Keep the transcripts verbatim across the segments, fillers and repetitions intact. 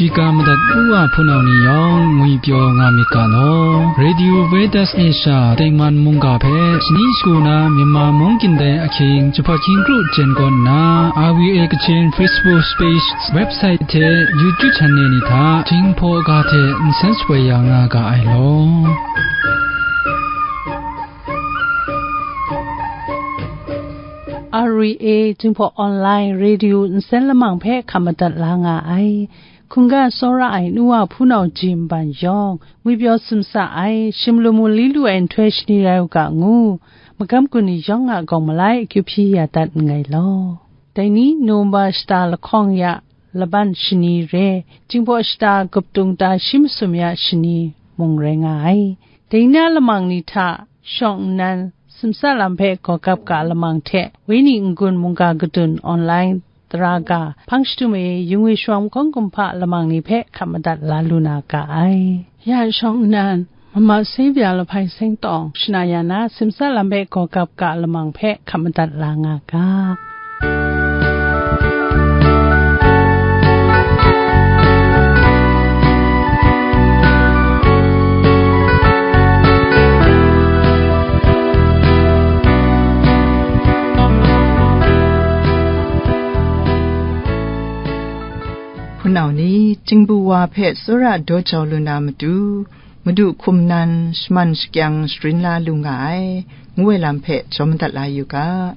Ga madat u wa hpunau ni yawng ngwi pyaw nga myit ga law. Radio Vedas Asia tengman mungga hpe shani shagu na Myanmar mung gindai ahkying jahpawt hkying kru jen kawn nna, R V A Kachin Facebook page, website hte YouTube channel ni hta Jinghpaw ga hte nsen shapoi ya nga ga ai law. R V A Jinghpaw Online Radio nsen lamang hpe hkap madat la nga ai. Hkungga tsawra ai nu wa hpunau ji nban yawng, ngwi pyaw sumsa ai, shim lu mu li lu ai nhtoi shani rai u ga ngu, magam gun ni yawng a gawng malai akyu hpyi ya dat nngai law. Dai ni November shata lahkawng ya laban shani re, Jinghpaw shata gup tung ta shi masum ya shani mung rai nga ai. Dai na lamang ni hta shawng nnan, simsa lam hpe gawgap ga lamang hte, Wenyi n-gun mungga kadun online tara ga, hpang shadum e, yu ngwi shawng hkawng kumhpa lamang ni hpe hkap madat la lu na ga ai. Ya shawng nnan, Mama Saviour lahpai seng tawng shana ya na, simsa lam hpe gawgap ga lamang hpe hkap madat la nga ga. Hpunau ni, Jinghpaw wa hpe tsawra daw jau lu na matu, Madu hkum nan shaman shakyang sharin la lu nga ai, ngu ai lam hpe jawm madat la yu ga.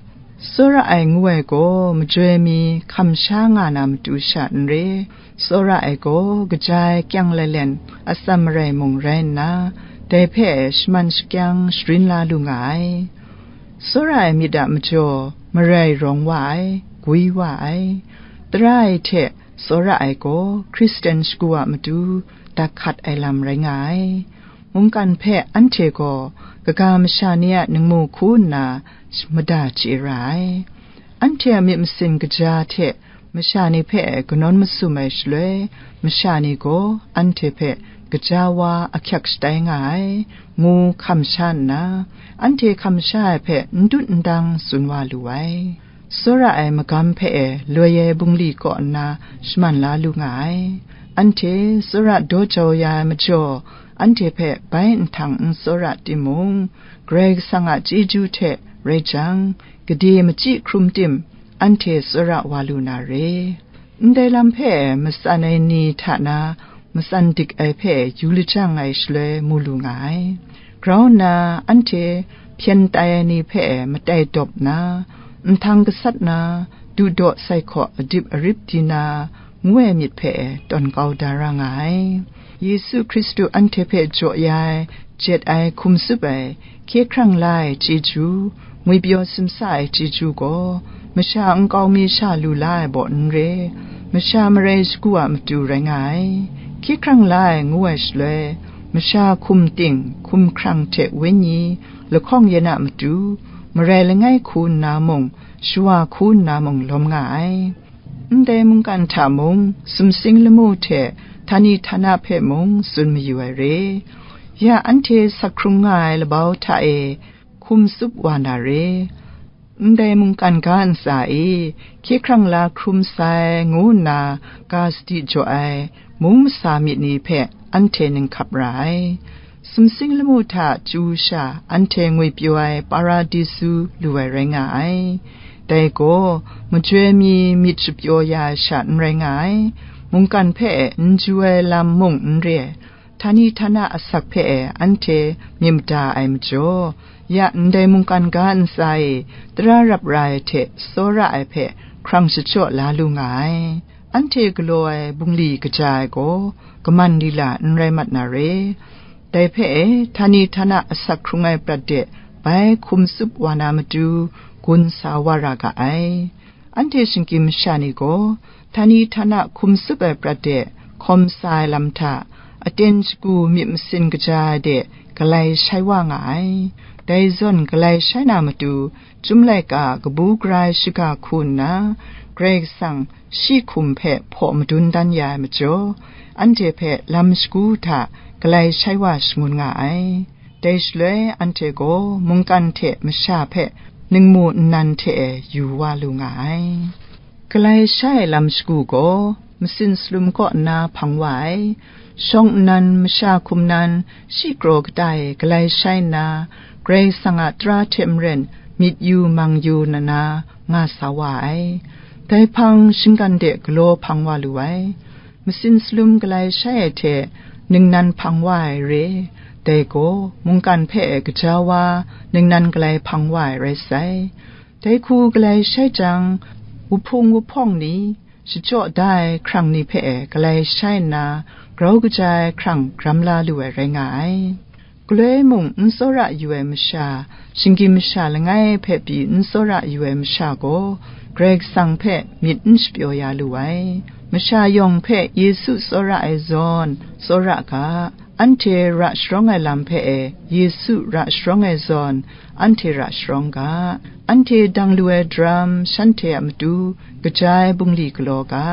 Tsawra ai ngu ai gaw majoi mi hkam sha nga na matu sha n re, tsawra ai gaw kaja ai kyang lalen atsam marai mung rai nna, dai hpe shaman shakyang sharin la lu nga ai. Tsawra ai myit a majaw marai rawng wa ai, gwi wa ai. Tara ai hte tsawra ai gaw Hkristan shagu a matu dat hkat ai lam rai nga ai. Mungkan hpe anhte gaw kaga masha ni a ningmu hku nna mada chye ra ai. Anhte a myit masin kaja hte masha ni hpe kanawn masum ai shaloi, masha ni gaw anhte hpe gaja wa ahkyak shatai nga ai, ngu hkam sha nna, anhte hkam sha ai hpe n dut n dang tsun wa lu ai. Tsawra ai magam hpe e loi ai bungli kaw nna shaman la lu nga ai. Anhte tsawra daw jau ya ai majaw, anhte hpe bai nhtang n tsawra timung, Karai Kasang a chyeju hte rai jang, gade machyi hkrum tim, anhte tsawra wa lu na re. Ndai lam hpe matsan ai ni hta na matsan dik ai hpe yu lajang ai shaloi mu lu nga ai. Grau nna anhte hpyen tai ai ni hpe matai dawp nna, nhtang gasat na, dudaw sai hkaw adip arip di na, ngu ai myit hpe tawn kau da ra nga ai. Yesu Hkristu anhte hpe jaw ya ai, jet ai, hkum tsup ai, hkye hkrang la ai chyeju, ngwipyaw simsa ai chyeju gaw, masha nkau mi sha lu la ai baw n re, masha marai shagu a matu rai nga ai. Hkye hkrang la ai ngu ai shaloi, masha hkum ting, hkum hkrang hte wenyi, lahkawng yen a matu, marai langai hku nna mung, shawa hku nna mung lawm nga ai. Ndai mungkan hta mung, sumsing lamu hte htani htana hpe mung tsun mayu ai re. Ya anhte sak hkrung nga ai labau hta e hkum tsup wa na re. Ndai mungkan ga ntsa e, hkye hkrang la hkrum sai, ngu nna ga sadi jaw ai mung masa myit ni hpe anhte ninghkap ra ai. Sumsing lamu hta chyu sha, anhte ngwipyaw ai Paradisu lu ai rai nga ai. Dai gaw, majoi mi myit shapyaw ya ai sha n rai nga ai, mungkan hpe n ju ai lam mung n re ai, htani htana asak hpe e anhte myit mada ai majaw, ya ndai mungkan ga ntsa e tara rap ra ai hte tsawra ai hpe hkrang shachyaw la lu nga ai. Anhte galaw ai bungli kaja ai gaw, kaman lila n rai mat na re. Dai hpe e, htani htana asak hkrung ai prat de bai hkum tsup wa na matu gun sa wa ra ga ai. Anhte shinggyim masha ni gaw, htani htana hkum tsup ai prat de hkawm sa ai lam hta, aten shagu myit masin kaja ai de galai shai wa nga ai. Dai zawn galai shai na matu, Chyum laika kabu gara ai shiga hku nna, Karai Kasang shi hkum hpe hpaw madun dan ya ai majaw, anhte hpe lam shagu hta galai shai wa shangun nga ai. Dai shaloi anhte gaw mungkan hte masha hpe ningmu nnan hte e yu wa lu nga ai. Galai shai ai lam shagu gaw, masin salum kaw nna hpang wa ai. Shawng nnan masha hkum nan shi kraw kata e galai shai nna, Karai Kasang a tara hte maren myit yu mang yu nna nga sa wa ai. Dai hpang shinggan de galaw hpang wa lu ai. Masin salum galai shai ai hte ningnan hpang wa ai re, dai gaw mungkan hpe gaja wa ningnan galai hpang wa ai rai sai. Dai hku galai shai jang, wuhpung wuhpawng ni, shachyaw da ai hkrang ni hpe galai shai nna, grau kaja ai hkrang gram la lu ai rai nga ai. Galoi mung n tsawra yu ai masha, shinggyim masha langai hpe pyi n tsawra yu ai masha gaw, Karai Kasang hpe myit n shapyaw ya lu ai. Masha yawng hpe Yesu tsawra ai zawn, tsawra ga, anhte ra sharawng ai lam hpe e Yesu ra sharawng ai zawn, anhte ra sharawng ga. Anhte dang lu ai daram shanhte a matu kaja ai bungli galaw ga.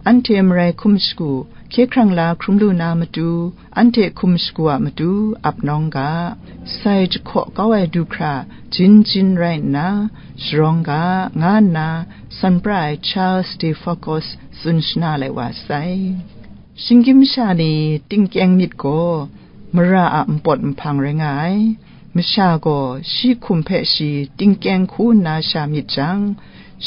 Anhte marai hkum shagu, hkye hkrang la hkrum lu na matu, anhte hkum shagu a matu ap nawng ga. Sai jahkaw kau ai du hkra jin jin rai nna sharawng ga, nga nna san pra ai Charles de Foucauld tsun shana lai wa sai. Shinggyim masha ni tingkyeng myit gaw mara a npawt nhpang rai nga ai. Masha gaw shi hkum hpe shi tingkyeng hku nna sha myit jang,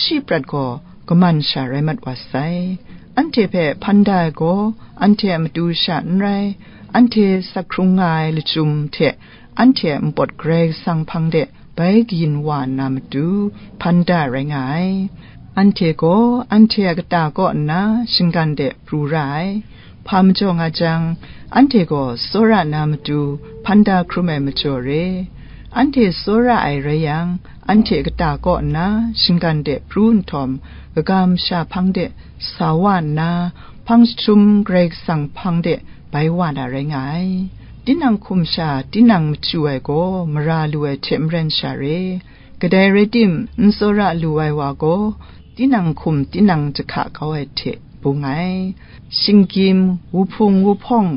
shi prat gaw kaman sha rai mat wa sai. Anhte hpe hpan da ai gaw anhte a matu sha n rai, anhte sak hkrung nga ai lachyum hte anhte a npawt Karai Kasang hpang de bai kayin wa nna matu hpan da rai nga ai. Anhte gaw anhte a kata kaw nna shinggan de pru ra ai. Hpa majaw nga jang, anhte gaw tsawra na matu hpan da hkrum ai majaw re. Anhte tsawra ai rai yang, anhte a kata kaw nna shinggan de pru nhtawm, kaga masha hpang de sa wa nna, hpang jahtum Karai Kasang hpang de bai wa na rai nga ai. Tinang hkum sha tinang machyu ai gaw mara lu ai hte maren sha re. Kadai rai tim, n tsawra lu ai wa gaw, tinang hkum tinang jahka kau ai hte bung ai. Shinggyim, wuhpung wuhpawng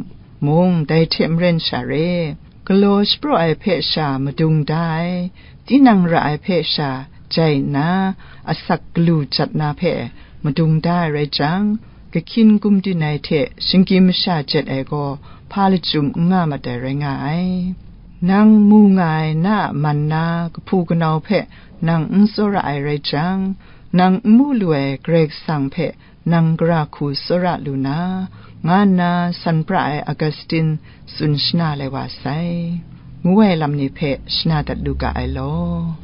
mung dai hte maren sha re. Galaw shapraw ai hpe sha madung da ai, tinang ra ai hpe sha jai nna, asak galu jat na hpe madung da ai rai jang, kahkyin gumdin ai hte shinggyim masha jet ai gaw hpa lachyum n nga mat ai rai nga ai. Nang mu nga ai na a man na kahpu kanau hpe nang n tsawra ai rai jang, nang n mu lu ai Karai Kasang hpe nang gara hku tsawra lu na, nga nna san pra ai Augustine tsun shana lai wa sai, ngu ai lam ni hpe shana dat lu ga ai law.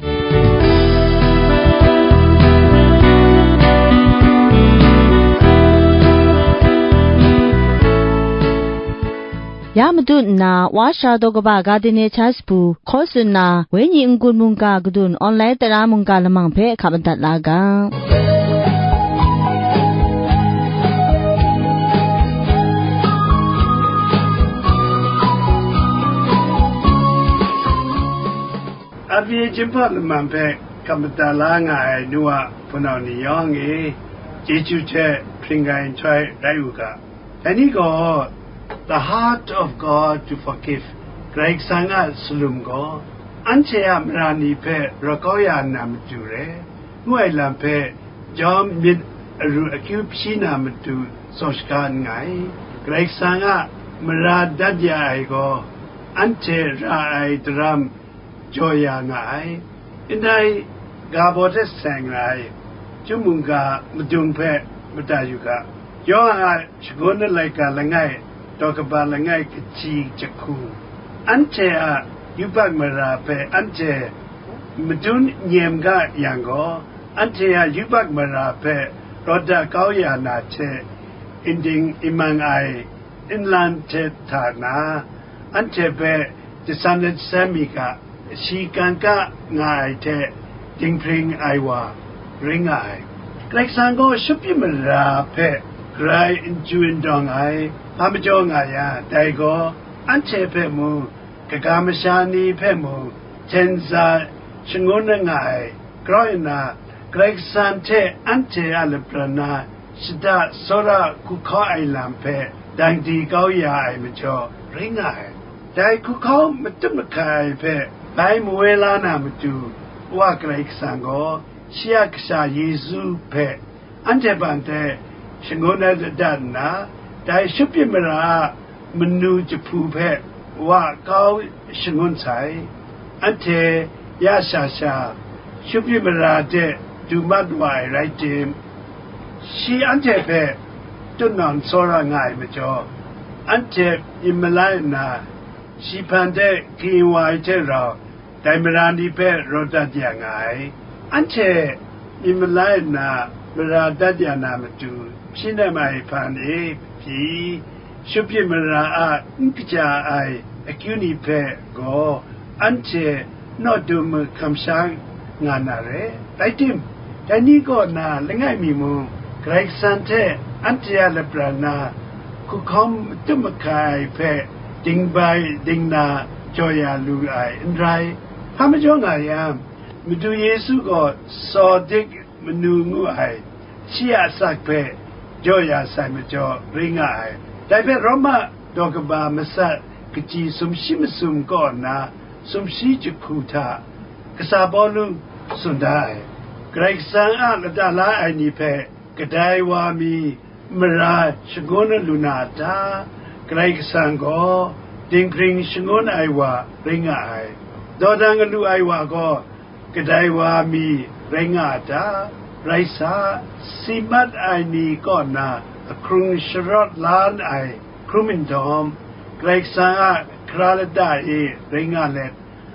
Ya madu nna, Wa Sha Daw Kaba Gardenia Church bu hkaw tsun na, Wenyi n-gun mungga kadun online tara mungga lamang hpe hkap madat la ga. Abye jinghpaw lamang hpe hkap madat la nga ai nu a hpunau ni yawng e, chyeju hte hpring ai nhtoi rai u ga. Dai ni gaw, The Heart of God to Forgive, Karai Kasang a salum gaw, anhte a mara ni hpe rawt kau ya na matu re, ngu ai lam hpe, jawm myit aru akyu hpyi na matu tsaw shaga nngai. Karai Kasang a mara dat ya ai gaw, anhte ra ai daram jaw ya nga ai. Ndai ga baw hte seng rai, chyum mungga madung hpe mada yu ga. Yawhan a shangun ai laika langai, daw kaba langai kaji jahku, anhte a yubak mara hpe anhte madun n-yem ga yang gaw, anhte a yubak mara hpe rawt dat kau ya na hte, ndin imang ai nlan hte hta na, anhte hpe jasan ai jasan mi ga, shi kan ga nga ai hte dinghpring ai wa ring nga ai. Karai Kasang gaw shupyi mara hpe grai n chyu n dawng ai, hpa majaw nga yang, dai gaw anhte hpe mu, kaga masha ni hpe mu, hten za shangun nga ai, grau nna, Karai Kasang hte anhte a lapran na shada tsawra hku hkau ai lam hpe dang di kau ya ai majaw ring nga ai. Dai hku hkau matut mahkai ai hpe bai mawai la na matu, Wa Karai Kasang gaw shi a Kasha Yesu hpe anhte hpang de shangun ai ladan nna, dai shut myit mara a manu jahpu hpe wa kau shangun sai. Anhte ya sha sha shut myit mara de du mat wa ai rai tim, shi anhte hpe tutnawng tsawra nga ai majaw, anhte myit malai nna, shi hpan de kayin wa ai hte rau, dai mara ni hpe raw dat ya nga ai. Anhte myit malai nna mara dat ya na matu, hpyi nem ai hpan e pyi, shut myit mara a n kaja ai akyu ni hpe gaw, anhte naw dum hkam sha nga na re. Rai tim, dai ni kaw na langai mi mung, Karai Kasang hte anhte a lapran na hkuhkawm matut mahkai ai hpe dingbai dingna jaw ya lu ai n rai. Hpa majaw nga yang, Madu Yesu gaw Sawdik manu ngu ai shi a asak hpe jaw ya sai majaw ring nga ai. Dai hpe Roma daw kaba masat kaji sumshi masum kaw nna sumshi jahku hta kasa Pawlu tsun da ai. Karai Kasang a lata la ai ni hpe kadai wa mi mara shangun lu na a ta? Karai Kasang gaw dinghpring shangun ai wa rai nga ai. Dawdan galu ai wa gaw kadai wa mi rai nga a ta? Rai sa, si mat ai ni kaw na ahkrung sharawt la ai hkrum nhtawm, Karai Kasang a hkra lata e rai nga let,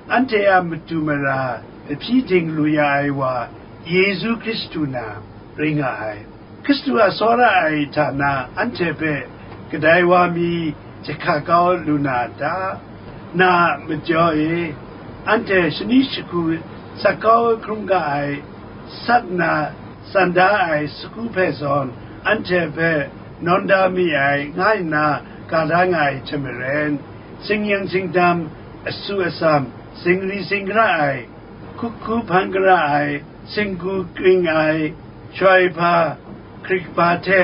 anhte a matu mara lahpyi ding lu ya ai wa Yesu Hkristu na rai nga ai. Hkristu a tsawra ai hta na anhte hpe kadai wa mi jahka kau lu na a ta? Na a majaw e, anhte shani shagu sat kau hkrum ga ai, sat na tsan da ai sagu hpe zawn, anhte hpe nawn da mi ai, nga nna ga da nga ai hte maren, singyan singdam, asu asam, singri singra ai, hkuhku hpan gara ai, singgu kring ai, shawai hpa, hkrik hpa hte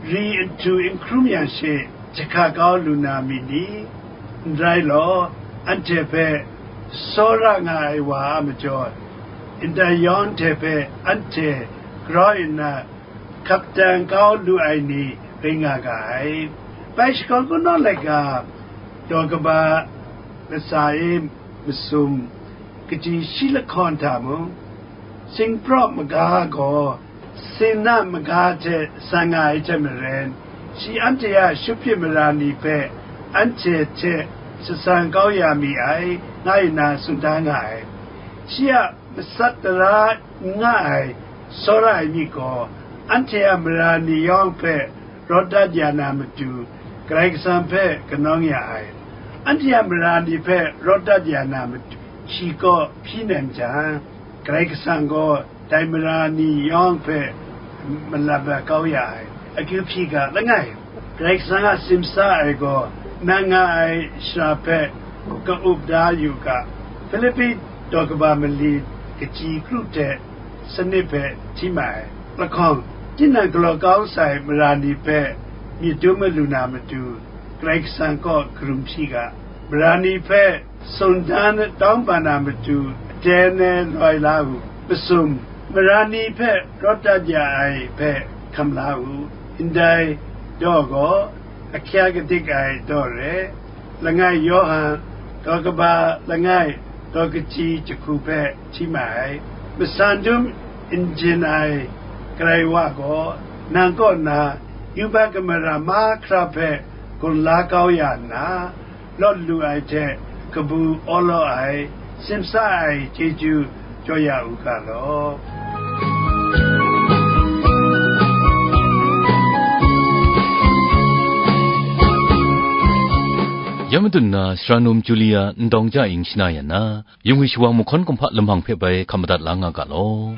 ri nhtu n hkrum yang she, jahka kau lu na mi ni? N rai law, anhte hpe tsawra nga ai wa a majaw, ndai yawng hte hpe anhte grau nna hkap dan kau lu ai ni rai nga ga ai. Bai shakawn kungdawn laika daw kaba latsa e masum kaji shi lahkawn hta mung, singpraw maga gaw singna maga hte san nga ai hte maren, shi anhte a shut myit mara ni hpe anhte hte shasan kau ya mi ai, nga nna tsun da nga ai. Shi a matsat tara n nga ai tsawra ai myit gaw, anhte a mara ni yawng hpe rawt dat ya na matu, Karai Kasang hpe kanawng ya ai. Anhte a mara ni hpe rawt dat ya na matu, shi kaw hpyi nem jang, Karai Kasang gaw dai mara ni yawng hpe malap ai kau ya ai, akyu hpyi ga langai. Karai Kasang a simsa ai gaw, nang nga ai shara hpe ka-up da yu ga. Hpilipi daw kaba mali kaji kru hte sanit hpe hti ma ai. Lahkawng, tinang galaw kau sai mara ni hpe myit dum malu na matu, Karai Kasang kaw karum hpyi ga. Mara ni hpe sumdan tawng ban na matu, aten e loi la u. Masum, mara ni hpe rawt dat ya ai hpe hkam la u. Ndai daw gaw ahkya kadik ai daw re. Langai Yawhan, daw kaba langai, daw kaji jahku hpe hti ma ai. Masan dum n jin ai Karai wa gaw, nang kaw na yubak kamara mahkra hpe gun la kau ya nna, lawt lu ai hte kabu awlaw ai, simsa ai chyeju jaw ya u ga law. Ya madun na, Sara Num Julia ndawng ja ing shana ya na, yung ai shawang mahkawn kumhpa lamang hpe bai hkam madat la nga ga law.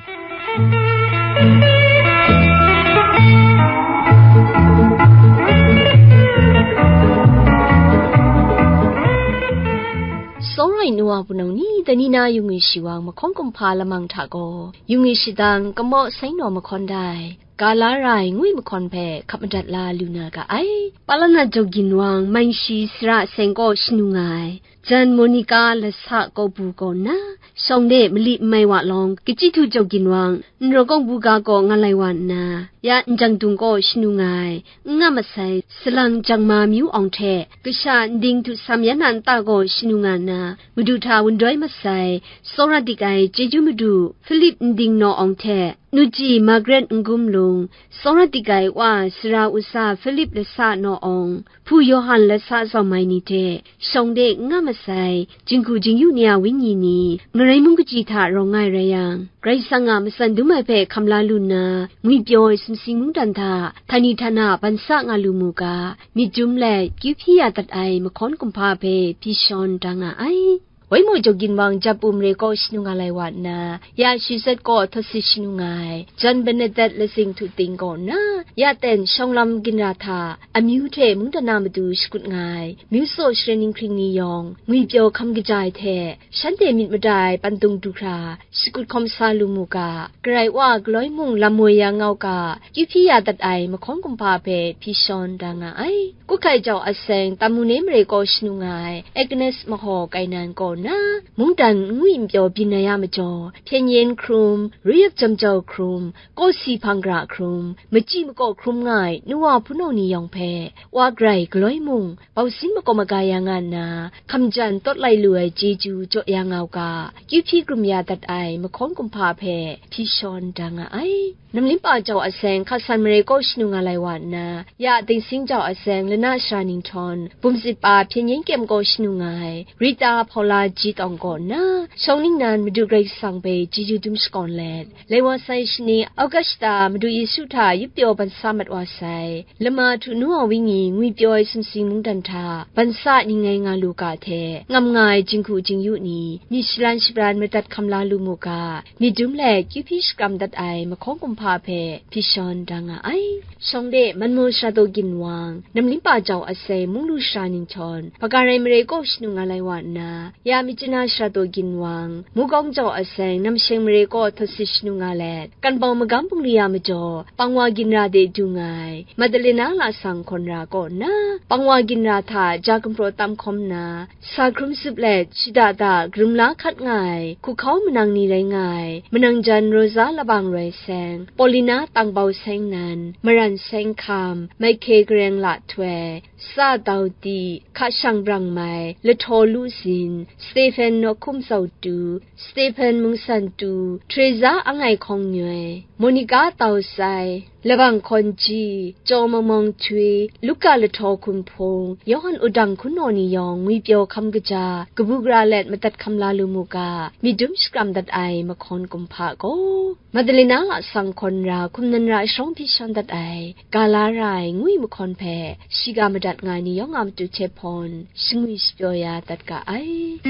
Sawrai nu a punau ni, dai ni na yung ai shawang mahkawn kumhpa lamang hta gaw, yung ai shadang kamaw sai naw mahkawn dai, ga la ra ai ngwi mahkawn hpe hkap madat la lu na ga ai. Palana Jawgin Wang, Maishi Sara Seng kaw shanu nga ai, Jan Monica Lasa Kawbu kaw nna, Shawng de mali n mai wa lawng, kachyi htu jaw ginwang, nraw kawng buga kaw nga lai wa nna, ya njang dung kaw shanu nga ai, n nga masai, salang jangma myu awng hte, kasha nding htu sam yan a nta kaw shanu nga nna, Madu hta wundoi masai, tsawra dik ai chyeju madu, Philip nding naw awng hte, nuji Margaret n-gum lung, tsawra dik ai wa sara usa Philip lasa naw awng, hpu Yawhan lasa zawm ai ni hte, shawng de n nga masai, jinghku jingyu ni a wenyi ni, ngarai mung kaji hta rawng ai rai yang, Karai Kasang a matsan dum ai hpe hkam la lu nna, ngwipyaw ai sumsing mungdan hta, htani htana ban sa nga lu mu ga, myit dum let, kyu hpyi ya dat ai mahkawn kumhpa hpe hpyi shawn da nga ai. Waimaw jaw ginwang Jap-um re kaw shanu nga lai wa nna, ya Shizet kaw htawt sit shanu nga ai, Jan Benedet lazing htu ting kaw nna, ya ten shawng lam ginra hta, amyu hte mungdan na matu shakut nga ai, myu tsaw sharen ninghkring ni yawng, ngwipyaw hkam kaja ai hte, shanhte myit mada ai pantung du hkra, shakut hkawm sa lu mu ga, Karai Wa galoi mung lam woi ya ngau ga, kyu hpyi ya dat ai mahkawn kumhpa hpe hpyi shawn da nga ai. Kuhkai jau aseng, Tamune mare kaw shanu nga ai, Agnes mahaw Kainan kaw nna, mungdan n ngwi n pyaw byin ai a majaw, hpyen yen hkrum, ruyep jam jau hkrum, kawsi hpang gara hkrum, machyi makaw hkrum nga ai, nu wa hpunau ni yawng hpe, Wa Karai galoi mung, bausin makawp maga ya nga nna, hkamjan tawt lai lu ai chyeju jaw ya nga u ga, kyu hpyi krum ya dat ai mahkawn kumhpa hpe hpyi shawn da nga ai. Namlimpa jau aseng, Hkasan mare kaw shanu nga lai wa nna, ya Dingsing jau aseng, Lana Shara Ninghtawng, bum tsit pa hpyen yen kyem kaw shanu nga ai, Rita Hpawla Ji Tawng kaw nna, shawng ningnan Madu Karai Kasang hpe chyeju dum shakawn let, lai wa sai shani, Augusta Madu Yesu hta yup pyaw ban sa mat wa sai, lama htu nu a wenyi ngwi pyaw ai sumsing mungdan hta, ban sa ning ngai nga lu ga hte, ngam nga ai jinghku jingyu ni, myit shalan shabran madat hkam la lu mu ga, myit dum let kyu hpyi shakram dat ai mahkawn kumhpa hpe hpyi shawn da nga ai. Shawng de, Manmaw Shara Daw Ginwang, Namlimpa jau aseng, Munglu Shara Ninghtawng, Hpagarai mare kaw shanu nga lai wa nna, ya Myitkyina Shara Daw Ginwang, Mukawng jau aseng, Namsheng mare kaw htawt sit shanu nga let, Kanbau magam bungli ya majaw, pangwa ginra de du nga ai, Madalena lasang hkawn ra kaw nna, pangwa ginra hta ja gumhpraw tam hkawm nna, sa hkrum zup let, shada da karum la hkat nga ai, hkuhkau manang ni rai nga ai, manang jan Rosa Labang Roi Seng, Paulina Tangbau Seng Nan, Maran Seng Hkam, Maihkye Gareng La Htoi, Sa Dau Di, Hka Shang Brang Mai, Lahtaw Lu Zin, Stephen Nawhkum Zau Tu, Stephen Mungsan Tu, Teresa Angai Hkawng Nyoi, Monica Tau Sai, Labang Hkawn Ji, Jaw Mamawng Htwi, Luka Lahtaw Hkun Hpung, Yawhan Wudang Hkun Naw ni yawng ngwi pyaw hkam kaja, kabu gara let madat hkam la lu mu ga, myit dum shakram dat ai mahkawn kumhpa gaw, Madalena lasang hkawn ra, hkum nan ra shawng hpyi shawn dat ai, ga la ra ai ngwi mahkawn hpe, shiga madat nga ai ni yawng a matu hte hpawn, shangwi shapyaw ya dat ga ai.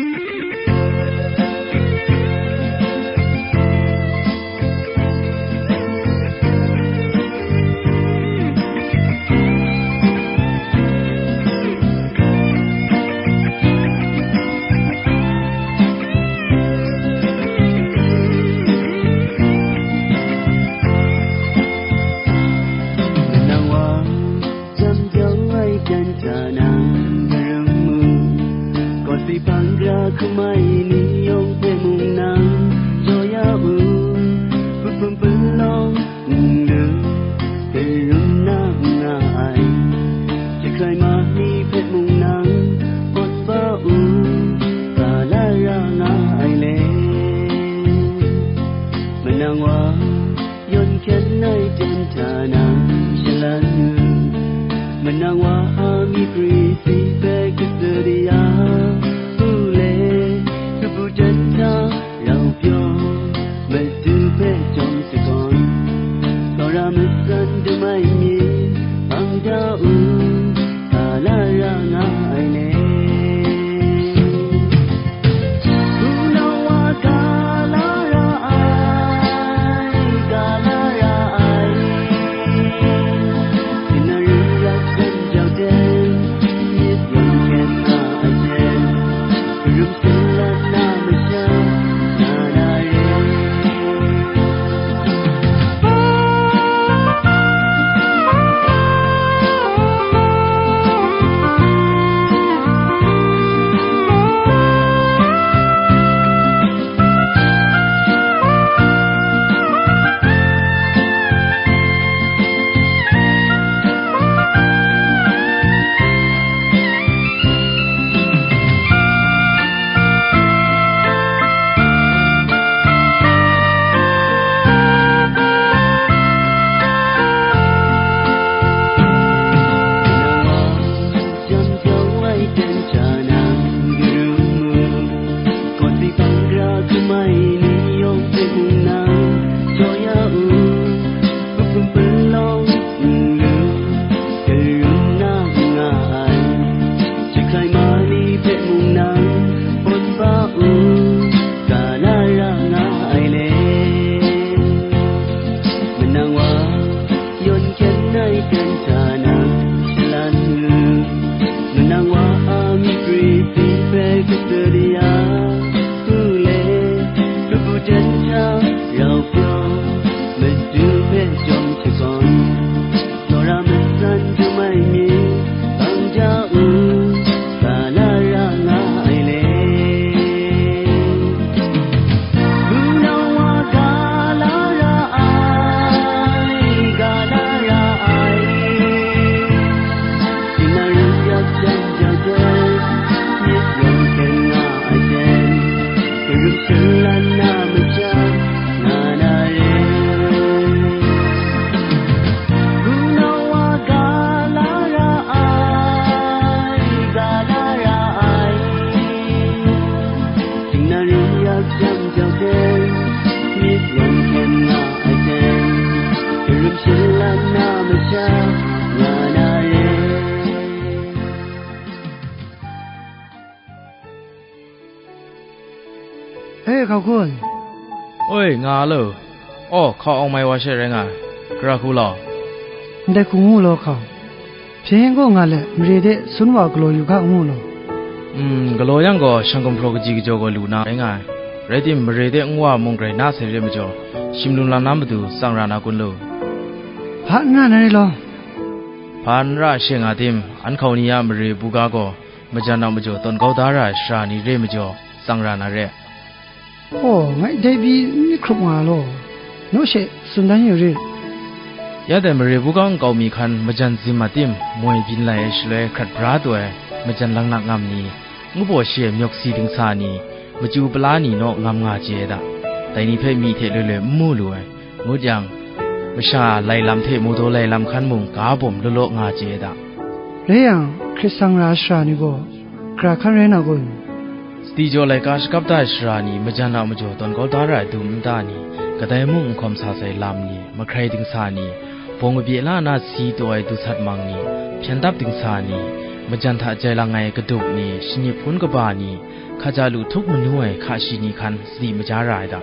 Nang wa jam jau ai pyan hta nang karam mu, kawsi hpang gra hkum ai ni yawng hpe mung nang jaw ya u, hpun hpun palawng nlu hpe rum na nga ai, jahkrai ma ni hpe mung nang gawn ba u, ga la ra nga ai le. Manang wa yawn hkyen ai jan hta nang shalan u, manang wa a myi gri si hpe katsa de ya u le, kabu jan hta rau pyaw, madu hpe jawm sagawn, tsawra matsan dum ai myit hpang da u, ga la ra nga ai le. Wunau wa ga la ra ai, ga la ra ai. Sinarin rak jan jau ten, myit yawng hkyen nga ai ten, karum singlat na masha, na na re. Sariya, Pule, Lupu jan hta, rau pyaw, matu hpe jawm shakawn, tsawra matsan dum ai myit, bang ja u, ga la ra nga ai le. Hpunau wa ga la ra ai, ga la ra ai. Singna ru yak jang jau doi, myit yawng hkyen nga ai jen, karum shalan na masha, nga na re. Hpunau wa ga la ra ai, ga la ra ai. Singna ru yak jang jau doi, myit yawng hkyen nga ai jen, karum shalan na masha, nga na re. E, hkau kun. Oi, nga lo. Aw, hkau awng mai wa she rai nga ai. Gara hku law. Ndai hku ngu law, hkau. Hpyen gaw nga let, mare de sun wa galaw yu ga ngu law. Mm, galaw yang gaw, shang gumhpraw kaji kajaw gaw lu na rai nga ai. Rai tim, mare de nwa mung grai na sai re majaw, shim lum lam na matu tsang ra na kun lu. Hpa n ra na re law. Hpa n ra she nga tim, an hkau ni a mare buga gaw, majan a majaw tawn kau da ra ai sara ni re majaw, tsang ra na re. Aw, ngai dai pyi n myit hkrup nga law, naw she tsun dan yu rit. Ya dai mare buga nkau mi hkan majan zim a tim, moi byin lai ai shaloi hkrat bra taw ai, majan langnak ngam ni, ngu baw shi ai myawk si dingsa ni, machyu pala ni naw ngam nga chye ai da. Dai ni hpe myi hte loi loi n mu lu ai. Ngut yang, masha lai lam hte mawdaw lai lam hkan mung ga bawm law law nga chye ai da. Rai yang, hkrit sang ra ai sara ni gaw, gara hkan rai na kun? Sadi jaw laika shakap da ai sara ni, majan a majaw tawn kau da ra ai dum nta ni, kadai mung n hkawm sa sai lam ni, mahkrai dingsa ni, bawng kabye la na si taw ai dusat mang ni, hpyen dap dingsa ni, majan hta jai lang ai kaduk ni, shanip hpun kaba ni, hkaja lu htup manu ai hka shi ni hkan sadi maja ra ai da.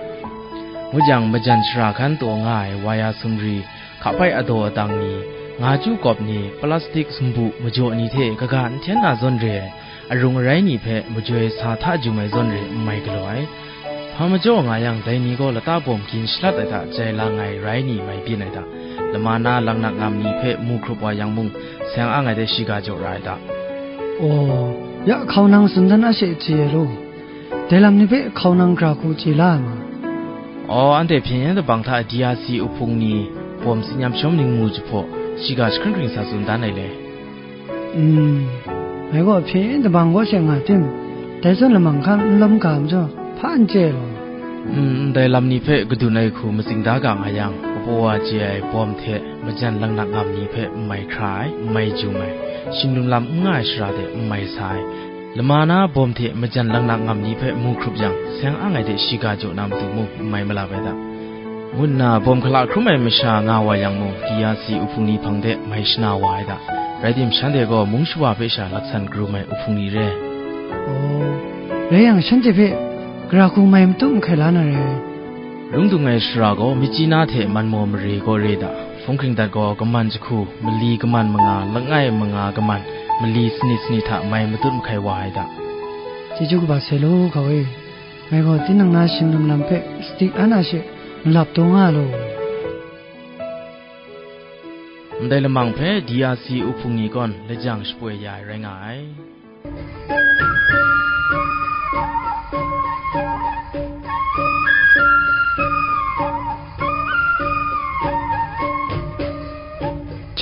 Ngut yang, majan shara hkan taw nga ai waya sumri, hkapai adaw adang ni, nga chyu kawp ni, plastik sumbu majaw ni hte kaga n hten na zawn re ai, arung arai ni hpe majoi sa hta jum ai zawn re n mai galaw ai. Hpa majaw nga yang, dai ni gaw lata bawm gin shalat ai hta jai lang ai rai ni mai byin ai hta, lama na langnak ngam ni hpe mu hkrup wa yang mung, seng ang ai de shiga jaw ra ai hta. Aw, ya hkau nang tsun dan a she chye ai law. Dai lam ni hpe hkau nang gara hku chye la ai ma? Aw, anhte hpyen yen dabang hta D R C uhpung ni bawm tsin yam shawm ning mu jahpaw, shiga jahkring hkring sa tsun dan ai le. Mm, ngai gaw hpyen yen dabang kaw she nga tim, dai zawn lamang hkan n lawm ga majaw, hpa n chye law. Mm, ndai lam ni hpe kadun ai hku matsing da ga nga yang, kapaw wa chye ai bawm hte majan langnak ngam ni hpe n mai hkra ai, n mai jum ai, shim lum lam n nga ai shara de n mai sa ai, lama na bawm hte majan langnak ngam ni hpe mu hkrup yang, seng ang ai de shiga jaw na matu mung n mai malap ai da. Ngut nna bawm hkala hkrum ai masha nga wa yang mung, D R C uhpung ni hpang de mai shana wa ai da. Rai tim, shanhte gaw mung shawa hpe sha laksan karum ai uhpung ni re. Aw, rai yang, shanhte hpe gara hku mai matut mahkai la na re. Lung dung ai shara gaw, Myitkyina hte Manmaw mare gaw re da. Hpung hkring dat gaw, kaman jahku, mali kaman manga, langai manga kaman, mali sanit sanit hta mai matut mahkai wa ai da. Chyeju kaba sai law, hkau e. Ngai gaw tinang na shim lum lam hpe sadi an a she malap taw nga law. Ndai lamang hpe D R C uhpung ni gaw lajang shapoi ya ai rai nga ai.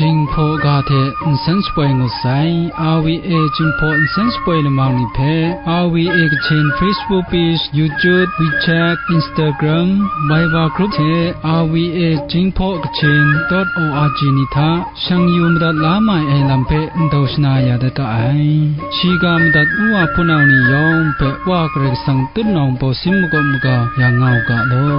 Jinghpaw ga hte nsen shapoi ngut sai. R V A Jinghpaw nsen shapoi lamang ni hpe R V A Kachin Facebook page, YouTube, WeChat, Instagram, Viber group hte R V A Jinghpaw Kachin dot O R G ni hta shang yu madat la mai ai lam hpe ndau shana ya dat ga ai. Shiga madat u wa hpunau ni yawng hpe Wa Karai Kasang tutnawng baw sin makawp maga ya nga u ga law.